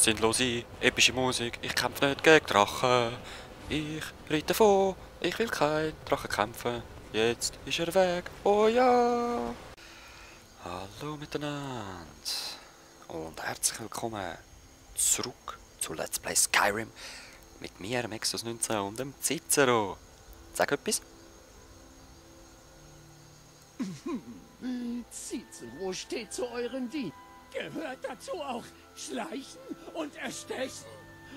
Sinnlose, epische Musik, ich kämpfe nicht gegen Drachen. Ich reite davon, ich will kein Drachen kämpfen. Jetzt ist er weg, oh ja! Hallo miteinander und herzlich willkommen zurück zu Let's Play Skyrim mit mir, dem Exos 19 und dem Cicero. Sag etwas. Cicero steht zu euren Diensten. Gehört dazu auch Schleichen und Erstechen?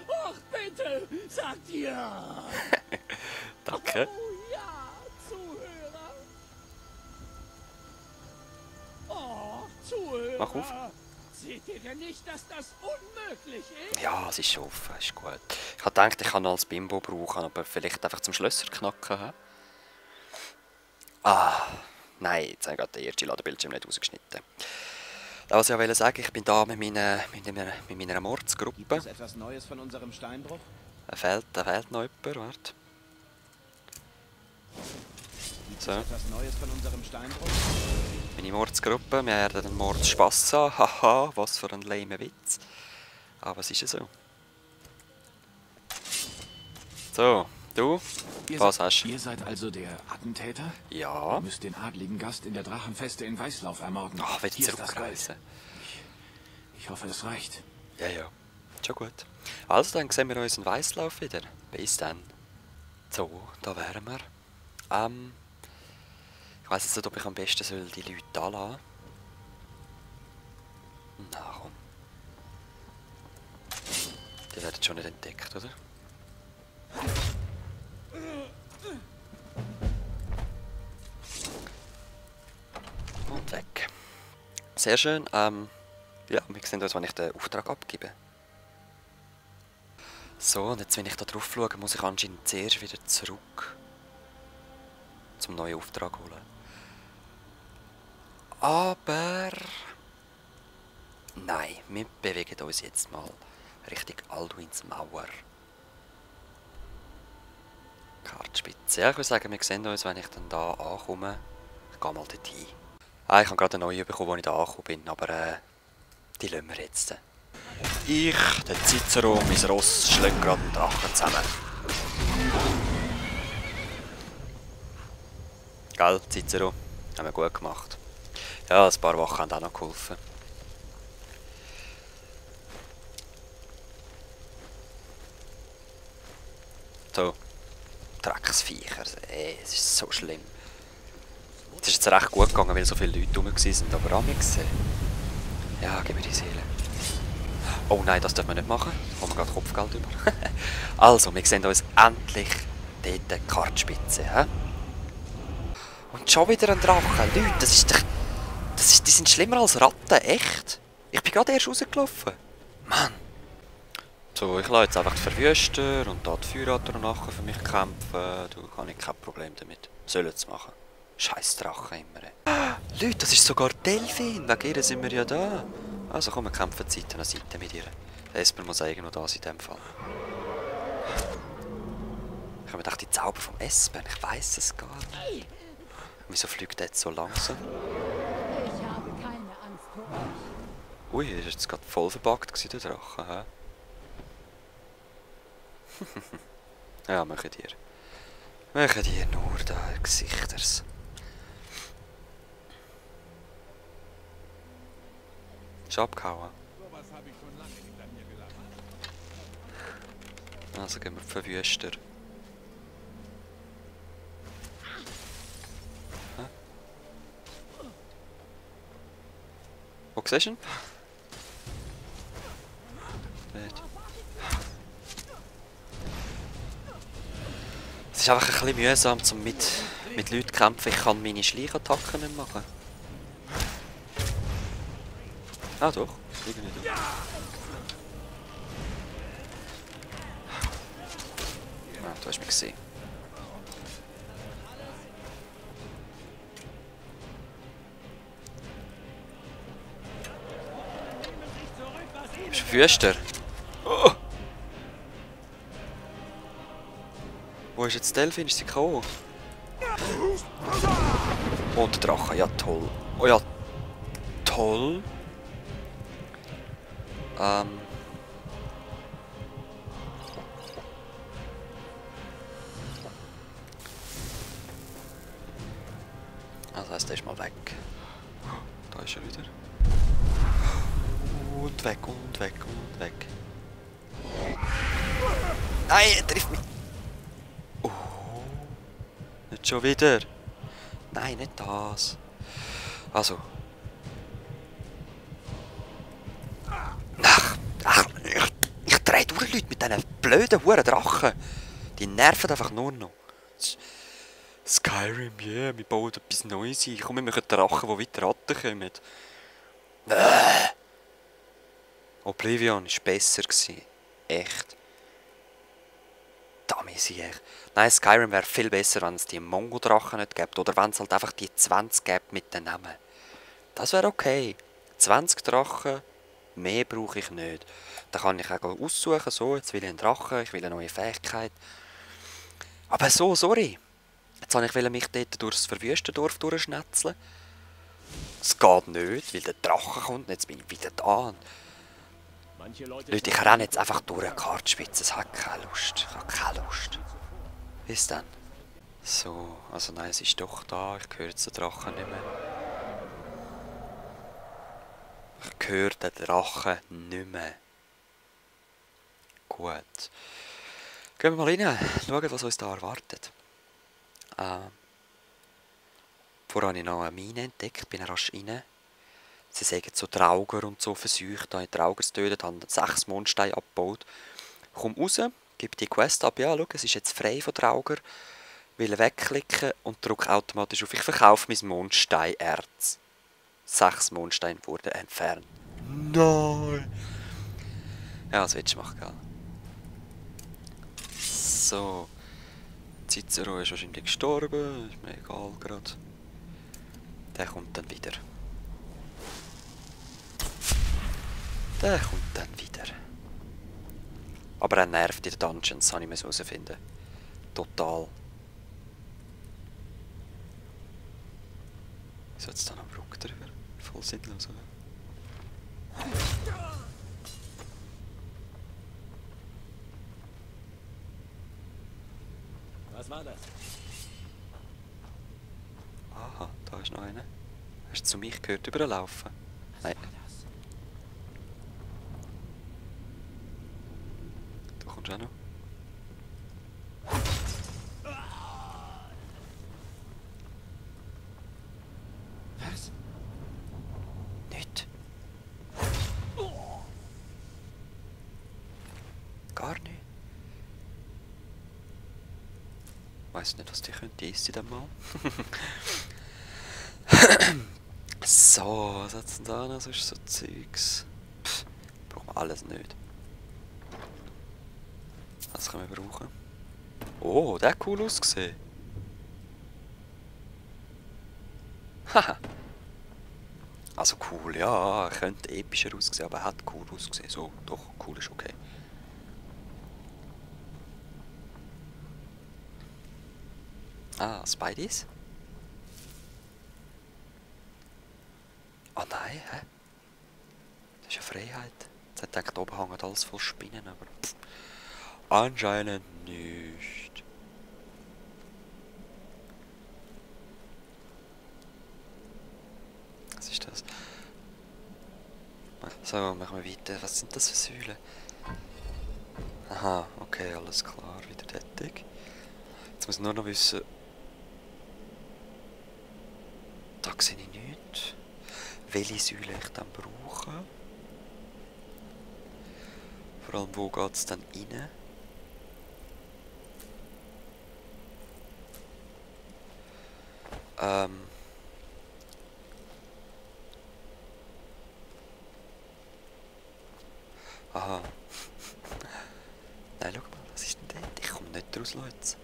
Och, bitte, sagt ihr! Danke. Oh ja, Zuhörer! Oh, Zuhörer! Mach auf. Seht ihr denn nicht, dass das unmöglich ist? Ja, es ist schon offen, ist gut. Ich habe gedacht, ich kann noch als Bimbo brauchen, aber vielleicht einfach zum Schlösser knacken. He? Ah, nein, jetzt habe ich gerade den ersten Ladebildschirm nicht rausgeschnitten. Was ich wollte sagen, ich bin da mit meiner Mordsgruppe. Gibt es etwas Neues von unserem Steinbruch? Da fehlt noch jemand, warte. Gibt So. es etwas Neues von unserem Steinbruch? Meine Mordsgruppe, wir werden einen Mordspass haben. Haha, was für ein lamer Witz. Aber es ist ja so. So, du, was hast du? Ihr seid also der Attentäter? Ja. Ihr müsst den adligen Gast in der Drachenfeste in Weißlauf ermorden. Ach, will ich Hier ist das zurückreisen? Geld. Ich hoffe, es reicht. Ja, ja. Schon gut. Also, dann sehen wir uns in Weißlauf wieder. Bis dann. So, da wären wir. Ich weiss jetzt nicht, ob ich am besten soll die Leute anlassen. Na komm. Die werden schon nicht entdeckt, oder? Und weg. Sehr schön. Ja, wir sehen uns, wenn ich den Auftrag abgebe. So, und jetzt, wenn ich da drauf schaue, muss ich anscheinend zuerst wieder zurück zum neuen Auftrag holen. Aber nein, wir bewegen uns jetzt mal Richtung Alduins Mauer. Kartspitze. Ja, ich würde sagen, wir sehen uns, wenn ich dann da ankomme. Ich gehe mal dorthin. Ich habe gerade eine neue bekommen, als ich da angekommen bin, aber die lassen wir jetzt. Ich, der Cicero und mein Ross schlagen gerade einen Drachen zusammen. Gell, Cicero? Haben wir gut gemacht. Ja, ein paar Wochen haben auch noch geholfen. So. Drecksviecher. Es ist so schlimm. Es ist jetzt recht gut gegangen, weil so viele Leute rum waren, aber auch nichts. Ja, gib mir die Seele. Oh nein, das dürfen wir nicht machen. Da kommen wir gerade Kopfgeld über. Also, wir sehen uns endlich dort die Kartspitze. He? Und schon wieder ein Drache. Leute, das ist doch... die sind schlimmer als Ratten, echt? Ich bin gerade erst rausgelaufen. Mann. So, ich lasse jetzt einfach die Verwüster und da die Feuerratter nachher für mich kämpfen. Da habe ich kein Problem damit. Sollen sie machen. Scheiß Drachen immer. Leute, das ist sogar Delfin. Wegen ihr sind wir ja da. Also komm, wir kämpfen Seite an Seite mit ihr. Der Esper muss irgendwo da sein in dem Fall. Ich habe mir gedacht, die Zauber vom Esper. Ich weiss es gar nicht. Wieso fliegt der jetzt so langsam? Ich habe keine Angst vor euch. Ui, ist jetzt gerade voll verbuggt der Drache, hä? Ja, machen dir. Machen dir nur da Gesichters. Ist abgehauen. Also gehen wir die Verwüster. Hä? Wo siehst du ihn? Nicht. Es ist einfach ein bisschen mühsam, um mit Leuten zu kämpfen. Ich kann meine Schleichattacken nicht machen. Ah doch, irgendwie doch. Ah, du hast mich gesehen. Bist du Wüster? Oh! Wo ist jetzt Delfin? Ist sie gekommen? Und der Drache, ja toll. Oh ja, toll. heisst, der ist mal weg. Da ist er wieder. Und weg, und weg, und weg. Nein, er trifft mich. Oh. Nicht schon wieder. Nein, nicht das. Also. Ach, ich drehe durch, Leute, mit diesen blöden Huren Drachen. Die nerven einfach nur noch. Skyrim, yeah, wir bauen etwas Neues ein. Komm, wir machen Drachen, die weiter runterkommen. Oblivion war besser. Echt. Nein, Skyrim wäre viel besser, wenn es die Mongo-Drachen nicht gäbe. Oder wenn es halt einfach die 20 gäbe mit den Namen. Das wäre okay. 20 Drachen, mehr brauche ich nicht. Da kann ich auch aussuchen, so, jetzt will ich einen Drachen, ich will eine neue Fähigkeit. Aber so, sorry. Jetzt wollte ich mich dort durch das Verwüstendorf durchschnetzeln. Es geht nicht, weil der Drache kommt und jetzt bin ich wieder da. Leute, ich renne jetzt einfach durch eine Kartspitze, es hat keine Lust. Ich habe keine Lust. Bis dann. So, also nein, es ist doch da, ich höre jetzt den Drachen nicht mehr. Ich höre den Drachen nicht mehr. Gut. Gehen wir mal rein, schauen, was uns da erwartet. Vorher habe ich noch eine Mine entdeckt, bin rasch rein. Sie sagen so Trauger und so versucht, da Trauger zu töten, haben 6 Mondsteine abgebaut. Komm raus, gebe die Quest ab, ja, schau, es ist jetzt frei von Trauger. Will wegklicken und drücke automatisch auf, ich verkaufe mein Mondsteinerz. 6 Mondsteine wurden entfernt. Nein! Ja, was willst du machen, gell? So. Cicero ist wahrscheinlich gestorben, ist mir egal gerade. Der kommt dann wieder. Der kommt dann wieder. Aber er nervt in den Dungeons, habe ich herausfinden. Total. Wieso jetzt da noch eine Brücke drüber? Voll sinnlos, oder? Was war das? Aha, da ist noch einer. Hast du zu mich gehört überlaufen? Nein. Du kommst auch noch. Was? Nicht. Gar nicht. Ich weiss nicht, was die könnte essen dann mal. So, was hat's denn da noch? Sonst so Zeugs. Pff, brauchen wir alles nicht. Das können wir brauchen. Oh, der hat cool ausgesehen. Haha. Also cool, ja, er könnte epischer aussehen, aber er hat cool ausgesehen. So, doch, cool ist okay. Ah, Spideys? Oh nein, hä? Das ist ja Freiheit. Jetzt hätte ich gedacht, oben hängt alles voll Spinnen, aber pff, anscheinend nicht. Was ist das? So, machen wir weiter. Was sind das für Säulen? Aha, okay, alles klar, wieder tätig. Jetzt muss ich nur noch wissen... Da sehe ich nichts. Welche Säule ich dann brauche. Vor allem, wo geht es dann rein? Aha. Nein, schau mal, was ist denn dort? Ich komme nicht raus, Leute.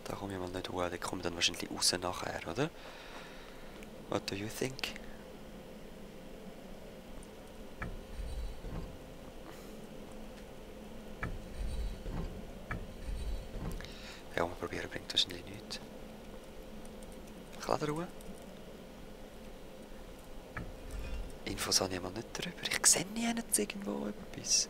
Da komme ich mal nicht hoch, da komme ich dann wahrscheinlich raus nachher, oder? What do you think? Ja, mal probieren bringt wahrscheinlich nichts. Ich lade Ruhe. Infos habe ich mal nicht drüber. Ich sehe nie jetzt irgendwo etwas.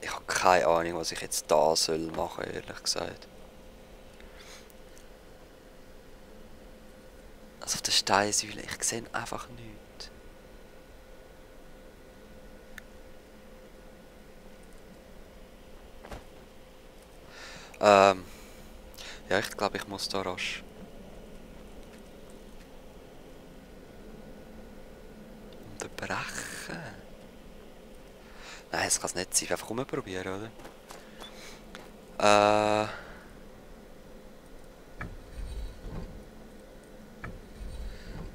Ich habe keine Ahnung, was ich jetzt da soll machen, ehrlich gesagt. Also auf der Steinsäule, ich sehe einfach nichts. Ja, ich glaube, ich muss da rasch. Unterbrechen? Nein, das kann es nicht sein. Einfach rumprobieren, oder?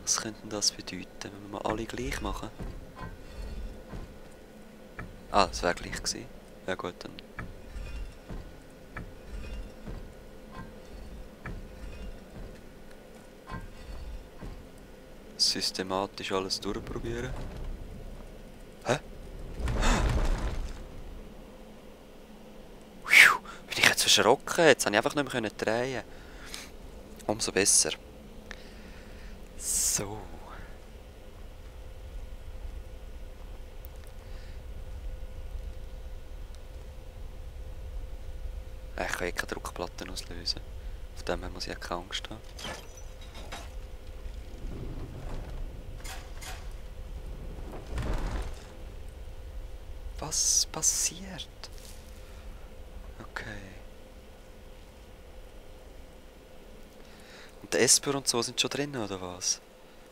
Was könnte das bedeuten, wenn wir alle gleich machen? Ah, das wäre gleich gewesen. Ja gut, dann. Systematisch alles durchprobieren. Hä? Bin ich jetzt verschrocken? Jetzt habe ich einfach nicht mehr drehen. Umso besser. So. Ich kann keine Druckplatten auslösen. Auf dem muss ich keine Angst haben. Was passiert? Okay. Und der Esper und so sind schon drin, oder was?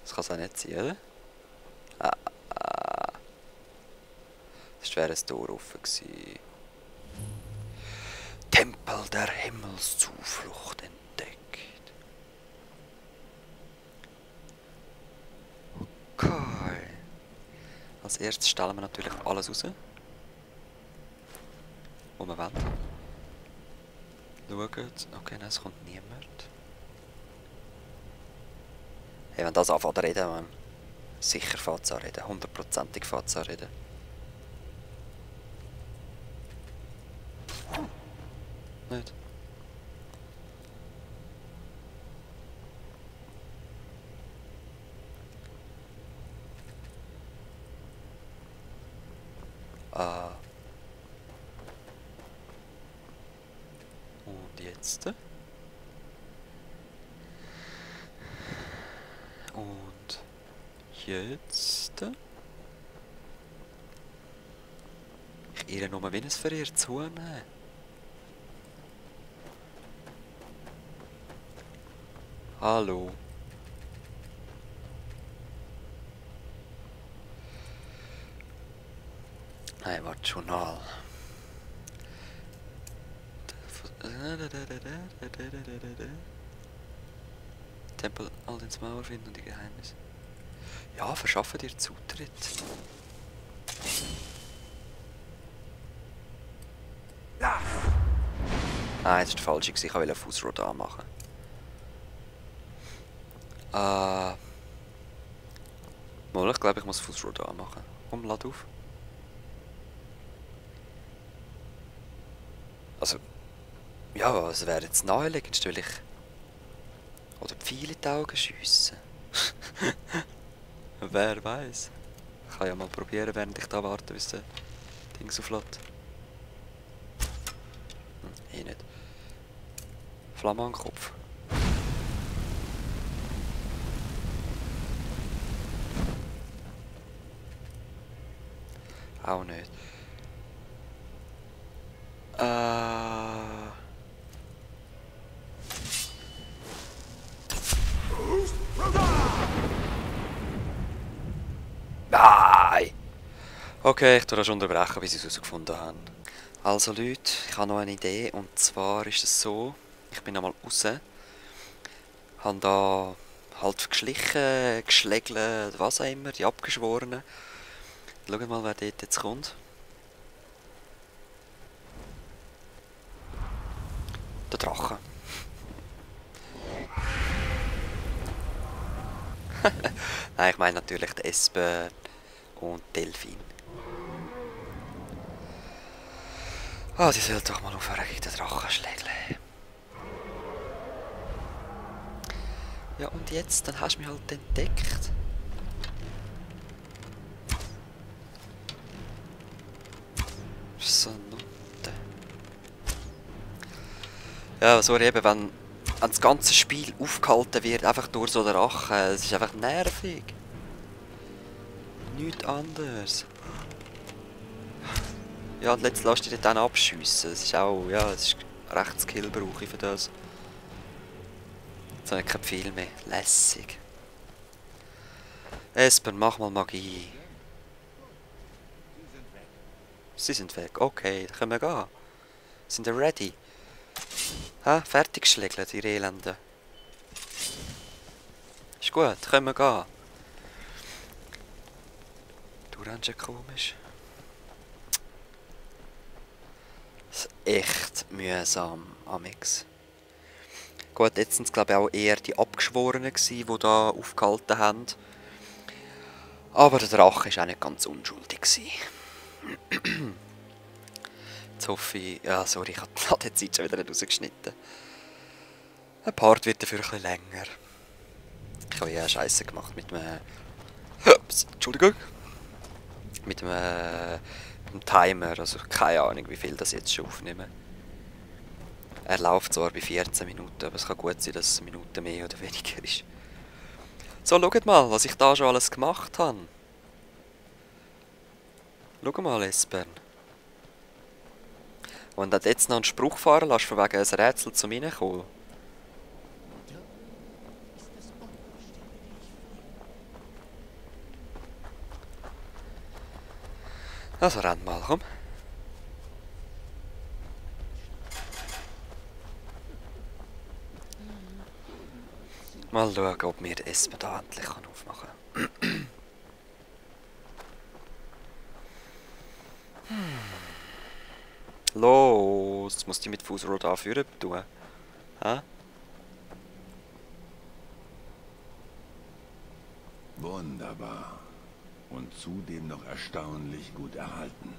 Das kann es auch nicht sein, oder? Das wäre ein Tor offen gewesen. Tempel der Himmelszuflucht entdeckt. Okay. Als erstes stellen wir natürlich alles raus. Wo wir wollen. Schauen. Okay, nein, es kommt niemand. Hey, wenn das anfängt zu reden, man sicher fängt es an reden. 100%ig fängt es an reden. Nicht? Ah. Und jetzt? Und jetzt? Ich irre nur wie ein verirrtes Huhn. Hallo. Nein, warte, Journal. Tempel all ins Mauer finden und die Geheimnisse. Ja, verschaffe dir Zutritt. Nein, das ist der falsche. Ich wollte Fußrot anmachen. Mal, ich glaube, ich muss Fußrot anmachen. Komm, lad auf. Also, ja, es wäre jetzt naheliegend, weil ich... Oder Pfeile in die Augen schiessen. Wer weiß. Ich kann ja mal probieren, während ich da warte, bis der Ding so flott. Eh nicht. Flamme am Kopf. Auch nicht. Nein! Okay, ich tue das unterbrechen, bis ich es herausgefunden habe. Also Leute, ich habe noch eine Idee. Und zwar ist es so, ich bin einmal raus. Habe da halt geschlichen, geschlägelt, was auch immer, die Abgeschworenen. Schaut mal, wer dort jetzt kommt. Der Drache. Nein, ich meine natürlich die Espen und Delfin. Ah, die soll doch mal aufhören gegen den Drachenschlägle. Ja und jetzt? Dann hast du mich halt entdeckt. So eine Nutte. Ja, sorry, eben, wenn das ganze Spiel aufgehalten wird, einfach durch so den Rachen, es ist einfach nervig. Nichts anderes. Ja, und jetzt lässt du dich dann abschiessen. Es ist auch, ja, es ist recht Skill brauche ich für das. Jetzt habe ich kein Pfeil mehr. Lässig. Espen, mach mal Magie. Sie sind weg. Okay, dann können wir gehen. Sind wir ready? Ha, fertig geschlägelt, ihr Elenden. Ist gut, können wir gehen. Du rennst ja komisch. Das ist echt mühsam, Amix. Gut, jetzt sind es glaube ich auch eher die Abgeschworenen gewesen, die da aufgehalten haben. Aber der Drache war auch nicht ganz unschuldig gewesen. Jetzt hoffe ich... Ja, sorry, ich habe die Zeit schon wieder nicht rausgeschnitten. Ein Part wird dafür ein bisschen länger. Ich habe ja Scheiße gemacht mit einem... Ups, Entschuldigung. Mit einem Timer, also keine Ahnung, wie viel das jetzt schon aufnehmen. Er läuft zwar bei 14 Minuten, aber es kann gut sein, dass es eine Minute mehr oder weniger ist. So, schaut mal, was ich da schon alles gemacht habe. Schau mal, Espen. Und wenn du jetzt noch einen Spruch fahren lässt, von wegen ein Rätsel zum Reinkommen. Also renn mal, komm. Mal schauen, ob mir der Espen da endlich aufmachen kann. Los, muss die mit Fußroll da führen tun. Hä? Wunderbar. Und zudem noch erstaunlich gut erhalten.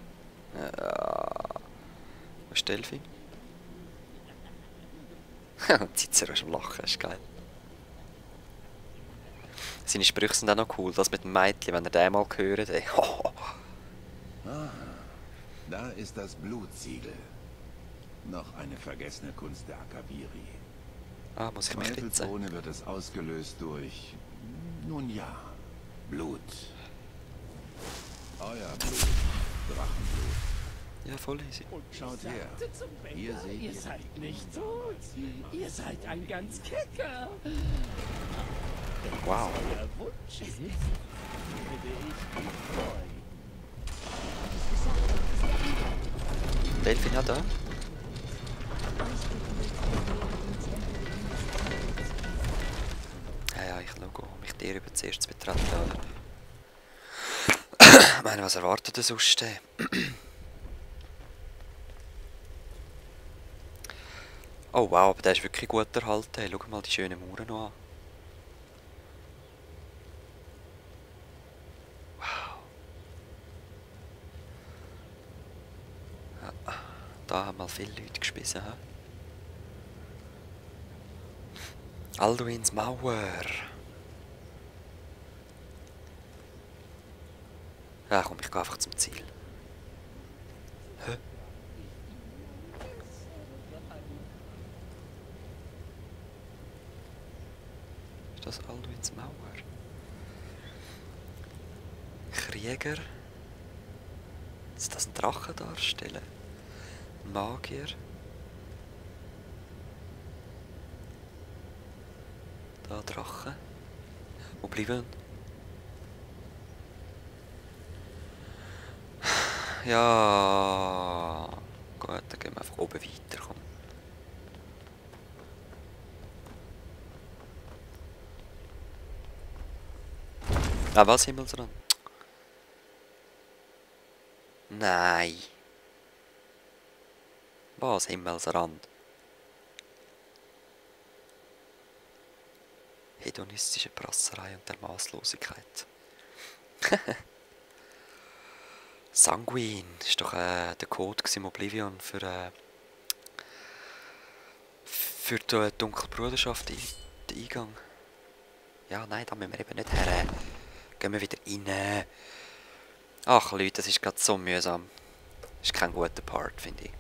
Wo ist Delfin? Cicero ist am Lachen, ist geil. Seine Sprüche sind auch noch cool. Das mit dem Mädchen, wenn ihr den mal hört, ey. Aha. Da ist das Blutsiegel. Noch eine vergessene Kunst der Akabiri. Ah, muss ich mich ritzen. Zweifelsohne wird es ausgelöst durch... Nun ja, Blut. Euer Blut. Drachenblut. Ja, voll easy. Und Schaut her. sagte zum Bäcker, Hier seht ihr ihr seid die nicht tot. Ihr seid ein ganz Kicker. Wow. Euer Wunsch ist, würde ich mich freuen. Delfin hat da. Ja, ich schaue, um mich dir über zuerst zu betreten, oder? Ich meine, was erwartet ihr sonst? Oh wow, aber der ist wirklich gut erhalten. Hey, schau mal die schönen Mauern noch an. Wow. Ja, da haben mal viele Leute gespissen. He? Alduins Mauer. Ja komm, ich gehe einfach zum Ziel. Hä? Ist das Alduins Mauer? Krieger? Ist das ein Drache darstellen? Magier? Da Drache. Wo bleiben? Ja. Gut, dann gehen wir einfach oben weiter. Komm. Ah, was Himmelsrand? Nein. Was Himmelsrand? Hedonistische Prasserei und der Maßlosigkeit. Sanguin ist doch der Code im Oblivion für die dunkle Bruderschaft, den Eingang. Ja, nein, da müssen wir eben nicht her. Gehen wir wieder rein. Ach Leute, das ist gerade so mühsam. Das ist kein guter Part, finde ich.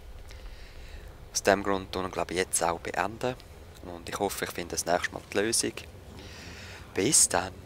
Aus diesem Grund tun wir, glaube ich, jetzt auch beenden. Und ich hoffe, ich finde das nächste Mal die Lösung. Bis dann.